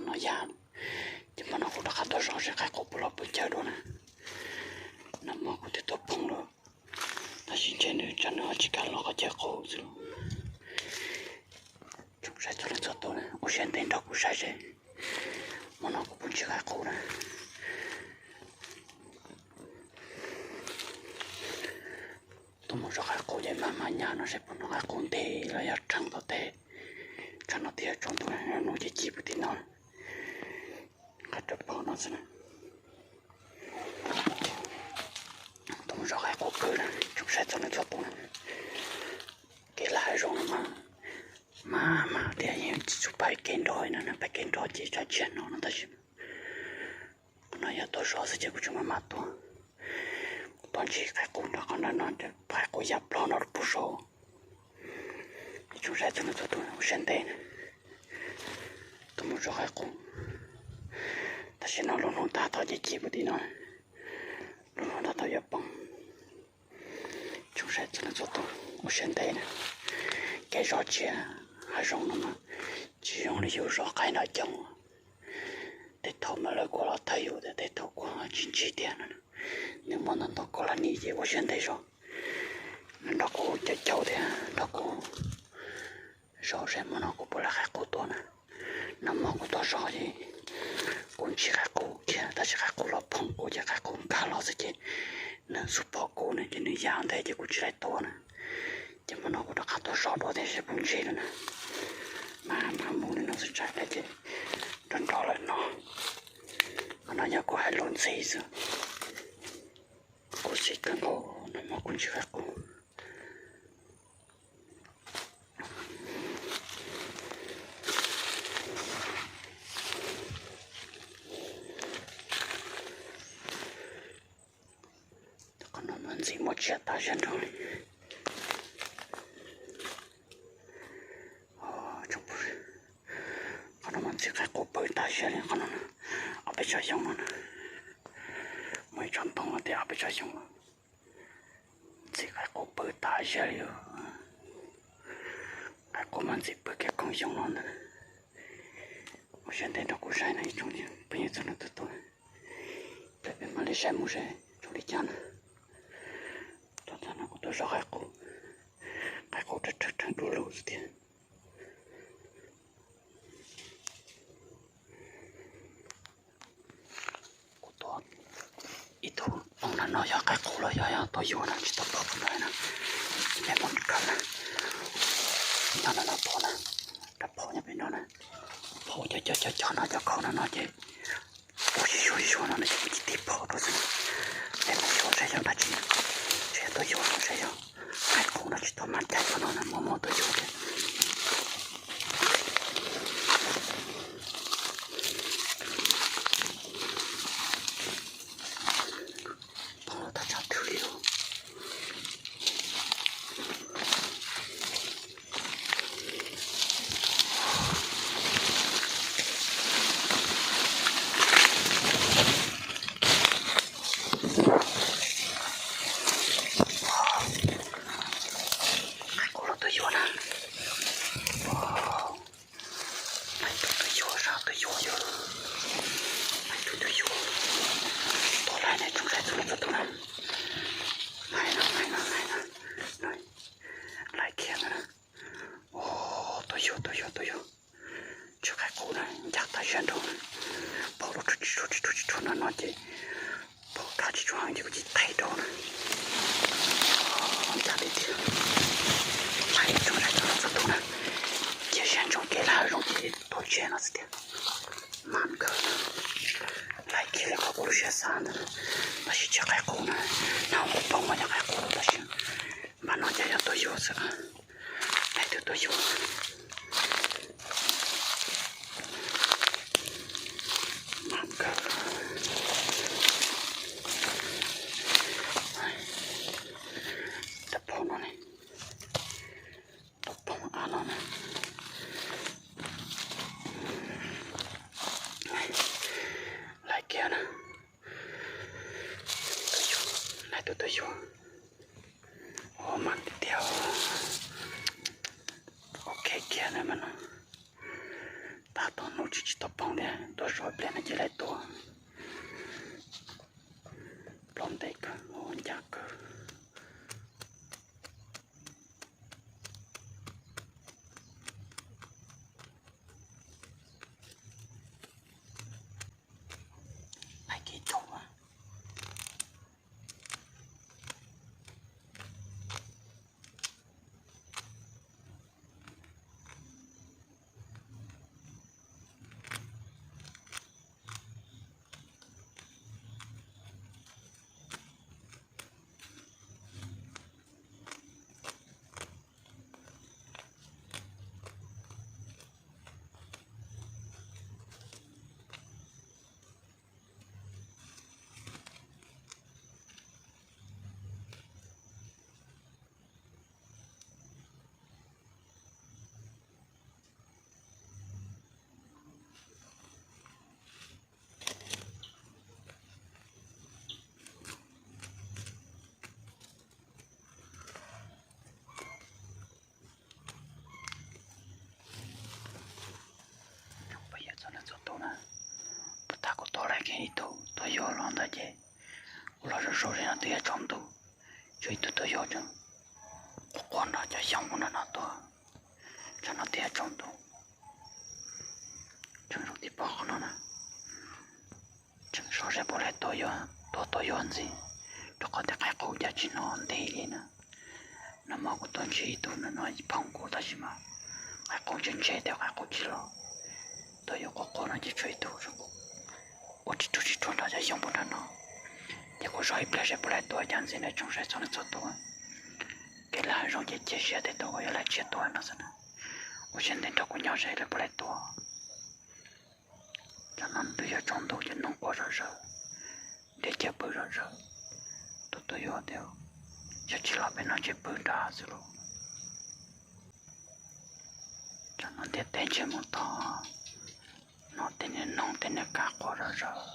no yam. Ces hmo no kuv rov qab tuaj zov seb qaib qus puas los pw cawv dua na. Nag hmo kuv twb tuaj phoom lawm, tab sis ntshe nws tsam nws ho tsis kam los qhov chaw qub xwb. Tsoom saib txhua leej txhua tus na, ua siab ntev nrog kuv saib seb hmo no kuv puas ntsib qaib qus na. Tuaj mus zov qaib qus ces maj mam nyas no seb puas hnov qaib qus nti los yog rheev tom teb. Tsam no twb yuav tsaus ntuj, nub ces ci puv tim no, qaib rawv pom no xwb na. Tuaj mus zov qaib qus pw na, tsoom saib txhua leej txhua tus na. Kev laj hav zoov no mas maj mam tias yeej tsis tshua pais kev nrog no, pais kev nrog ces tsam tshiab no no tab sis no yog tuaj zov xwb ces kuv tseem maj mam tuaj. Kuv tuaj ntsib qaib qus nrog qhov nrag no, qaib qus ya plog no puag saud. Tsoom saib txhua leej txhua tus ua siab ntev na, tuaj mus zov qaib qus. Tab sis no lub hnub tag tau ces ci puv tim no, lub hnub tag tau yuav poob. Tsoom saib txhua leej txhua tus ua siab ntev na. Kev zov tsiaj hav zoov no mas tsis zoo li yus zov qaib nram coob. Tej thaum mas lawv kuj los thawj yus tias tej thaum kuj tsis ntsib tiag no. Nws muaj ntau ntau kaus laj nim ces ua siab ntev zov. Nrog kuv caum caum thiab nrog kuv zov seb hmo no kuv puas laij qaib qus tua na. Nag hmo kuv tuaj zov ces kuv ntsib qaib qus kiag tab sis qaib qus los phoom kuv ces qaib qus nkag los xwb ces nws xub pom kuv na ces nws ya ntev ces kuv tsis laij tua na. Ces hmo no kuv rov qab tuaj zov dua thiab seb puas ntsib lawm na. Mas mas mus li no xwb tsam ces nrov nrov lawm no. Qhov no yog kuv hais lus ntxiv xwb. Kuv xis kawg nkaus, nag hmo kuv ntsib qaib qus. Qhov no mas ntxim muaj tsiaj tas zaj nraud li. Qhov no mas ntxim qaib qus pw tas zaj li qhov no na. Ob peb tsob xyoob no na, muaj ib tsob ntoo tias ob peb tsob xyoob no. Ntxim qaib qus pw tas zaj li. Qaib qus mas ntxim pw kiag khoom xyoob no ntag. Ua siab ntev nrog kuv saib na ib tsoom phooj ywg txhua leej txhua tus. Peb mam li saib mus seb zoo li cas na. Tag no kuv tuaj zov qaib qus, qaib qus rheev rheev du lug xwb tiag. Kuv tuaj ib tug phoom na, no yog qaib qus los yog yog tuaj yuav no tsis tau pom no na. Peb mus kawm na, nyob no no pom na, rab phom nyob pem no na, phom cov cov cov cov no cov khau no no ces ua yuag yuag no no ces kuv cia li phom rau xwb na. Peb mus yuav saib yog dab tsi, saib yog tuaj yuav no saib yog qaib qus no tsis tau mas cais no na, muaj muaj tuaj yuav thiab. Pom los tag tsam twg li os. Qaib qus los tuaj yuav na. Laij tug tuaj yuav, sab tuaj yuav yog. Laij tug tuaj yuav. Tuaj laij na tsoom saib txhua leej txhua tus na. Laij no, laij no, laij no. Laij kiag no na. Tuaj yuav, tuaj yuav, tuaj yuav. Tsw qaib qus na, ncaj tag zaj nraud na. Phom lub tsis tshua tsis tshua tsis tshua no no ces phom kaj tsis tshua heev ces kuv cia li thaiv rau na. Ncaj tiag tiag. Laij tsoom saib txhua leej txhua tus na. Cia siab ntsoov kev laj hav zoov ces tuaj tsiaj no xwb tiag. Mas kawg, laij kiag li qhov kuv lub siab xav ntag. Tab sis tsiaj qaib qus na, nag hmo kuv pom mas yog qaib qus tab sis npaj no ces yog tuaj yuav xwb. Laij tug tuaj yuav. Mas kawg, rab phom no ne, rab phom av no na. Laij kiag na. Laij tug tuaj yuav. Ua mas tiag tiag. Ok kiag. Zov ib pliag no ces laib tua. Plaub ntev kawg, ncaj kawg. Hais kev tsaug mas. Peb yog txog neeg txhua tus na, puag ta kuv tuaj laij kiag ib tug tuag yuag los ntawd ces kuv los zaum zaum li no twb yuav tsaus ntuj, tshuav ib tug tuag yuag tseem quaj quaj nrog cov xyoob mus nrog no tuag, tsam no twb yuav tsaus ntuj. Tseem zoo tib pob qhov no na, tseem sov ze puav leej tuag yuag, tuag tuag yuag ntxiv, rau qhov tias qaib qus cas tsis hnov ntev li na. Nag hmo kuv tuaj ntsib ib tug no no phoom kuv tab sis mas qaib qus ntse ntse thiab qaib qus tsis los. Tuag yuag quaj quaj no ces tshuav ib tug ua ris ruag ris ruag nrog cov xyoob puag nrag no. Ces kuv zov ib pliag seb puas laib tua cas ntxiv na tsoom saib txhua leej txhua tus. Kev laj hav zoov ces cia siab tias tus uas yuav laij tshiab tua no xwb na. Ua siab ntev nrog kuv nyob seb lawv puas laij tua. Tsam no twb yuav tsaus ntuj ces noog quaj zom zaws, nrhiav chaw pw zom zaws. Tus tuag yuag tias xyov tsis los pem no ces pw nrad xwb lauj. Tsam no ntiaj teb ntshe mus tod, no tej niag noog tej niag kab quaj zom zaws,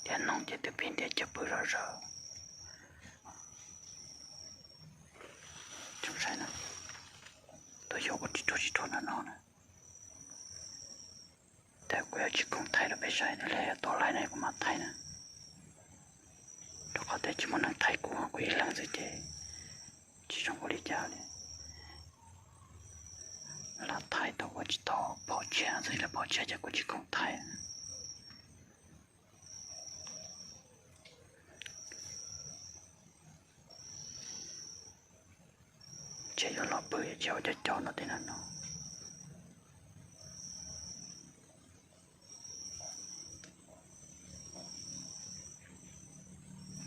thiab noog ces twb pib nrhiav chaw pw zom zaws. Tsoom saib na, tuag yuag ua ris ruag ris ruag nrog no na. Tab kuv yuav tsis khoom thaij rau peb saib na, yog tuag laij no kuv mam thaij na. Rau qhov tias tsis muaj neeg thaij kuv, kuv ib leeg xwb ces tsis zoo ua li cas li. Lam thaij tau ua tsis tau phom tshiab xwb, lawv phom tshiab ces kuv tsis khoom thaij. Ces yuav los pw ces ua cov cov no tej no no.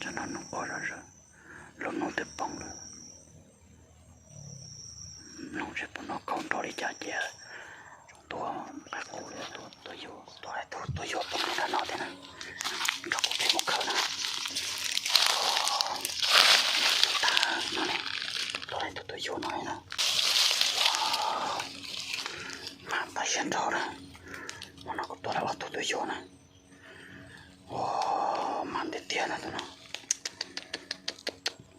Tsam no noog quaj zom zaws, lub hnub twb poob lawm. Mloog seb puas noj khaub nrog li cas ces tsoom tuag qaib qus li tuag yuag, tuag laij tug tuag yuag poob nrog no thiab na. Nrog kuv peb mus khawb na. Tag no ne, tuag laij tug tuag yuag no na. Mas tas siab nrog na, hmo no kuv tuag laij ob tug tuag yuag na. Ua, mas ntiag tiag na tus no.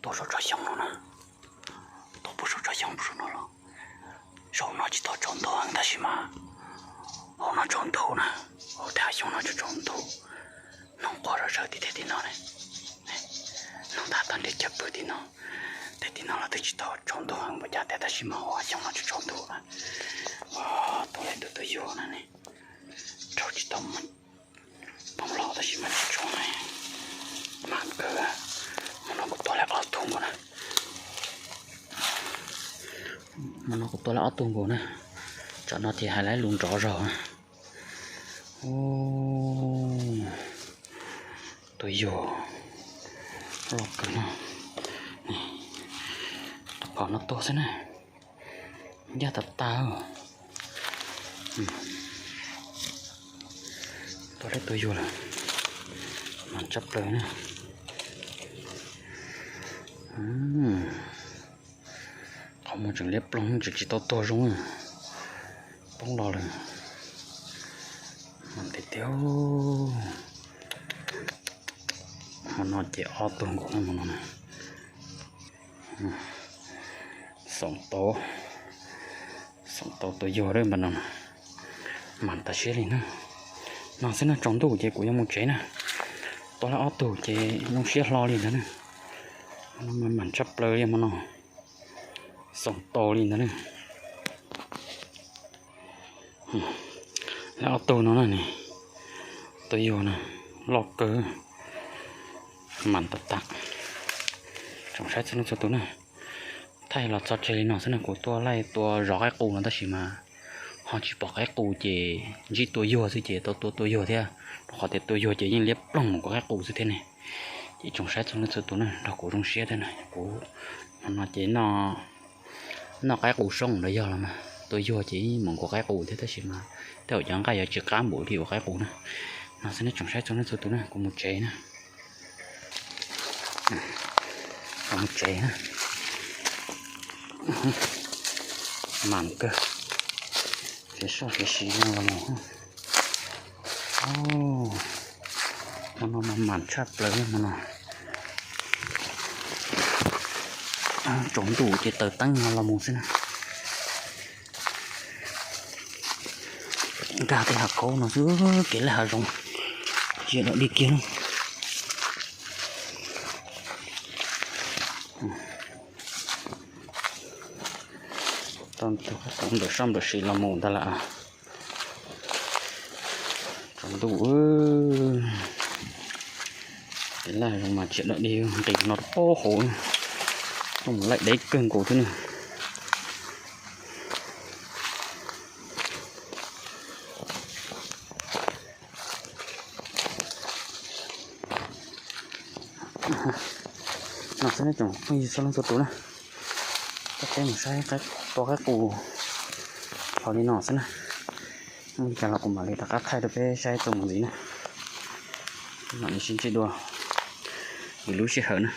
Tuag saum tsob xyoob no na. Tuag puag saum tsob xyoob puag saum no los. Saum no tsis tau tsaus ntuj heev tab sis mas hauv no tsaus ntuj na. Hauv tej hav xyoob no tsaus tsaus ntuj. Noog quaj zom zaws tim tej tim no ne. Noog tab tom nrhiav chaw pw tim no. Tej tim no los twb tsis tau tsaus ntuj heev npaum cas tiag tab sis mas hauv hav xyoob no tsaus tsaus ntuj na. Ua, tuag laij tug tuag yuag na ne. Raug tsis tau poob los tab sis mas tsis tshua mas kawg. Hmo no kuv tuag laij ob tug nkaus na. Hmo no kuv tuag laij ob tug nkaus na. Tsam no ces hais laib lus nrov zog. Tus yuag loj kawg no. Phom no tuag xwb na. Ncaj tas tas. Tuag laij tuag yuag lawm. Mas tshaj plaws na. Qhov muag tseem liab ploog tseem tsis tau tuag zoo. Poob los lawm. Mas ntev tiag. Hmo no ces ob tug nkaus na hmo no na. Xoom tau, xoom tau tus yuag lawm npaj no. Mas tas siab li na. No xwb na, tsaus ntuj ces kuv yuav mus tsev na. Tua lawm ob tug ces zoo siab hlo li ntawd na. Mas mam tshaj plaws li hmo no, xoom tau li ntawd na. Lawm ob tug no na, tus yuag na, loj kawg, mas tas tas. Tsoom saib txhua leej txhua tus na, thaij los txog tseg li no xwb na. Kuv tuaj laij tua zov qaib qus no tab sis mas ho tsis pom qaib qus ces ntsib tua yuag xwb ces tau tua tua yuag thiab, rau qhov tias tua yuag ces yeej liab ploog mus kuv qaib qus xwb thiab ne. Ces tsoom saib txhua leej txhua tus na, nrog kuv zoo siab thiab na. Kuv hmo no ces noj qaib qus soob los yog los mas tua yuag ces yeej mus kuv qaib qus thiab tab sis mas tej zaum cov nqaij yuav tsis qab npaum li ua qaib qus na. No xwb nej tsoom saib txhua leej txhua tus na, kuv mus tsev na. Kuv mus tsev na. Mas kawg, tsev soj tsev si no los mus. Hmo no mas mas tshaj plaws hmo no. Tsaus ntuj ces taws teeb no los mus xwb na. Nkag tej hav khaub no xwb, kev laj hav zoov tsis dog dig kiag na. Tau tus qab ntawm sab npawm si los mus ntag lawm. Tsaus ntuj, kev laj hav zoov mas tsis dog dig, nqis no rau pob hauv, tuaj mus laij deb kawg nkaus thiab na. No xwb nej tsoom phooj ywg txhua leej txhua tus na, coj peb mus saib tua qaib qus hlo li no xwb na. Muaj li cas los kuv mam li rov qab thaij rau peb saib txuas mus ntxiv na. Mam li sib ntsib dua lwm lub sij hawm na.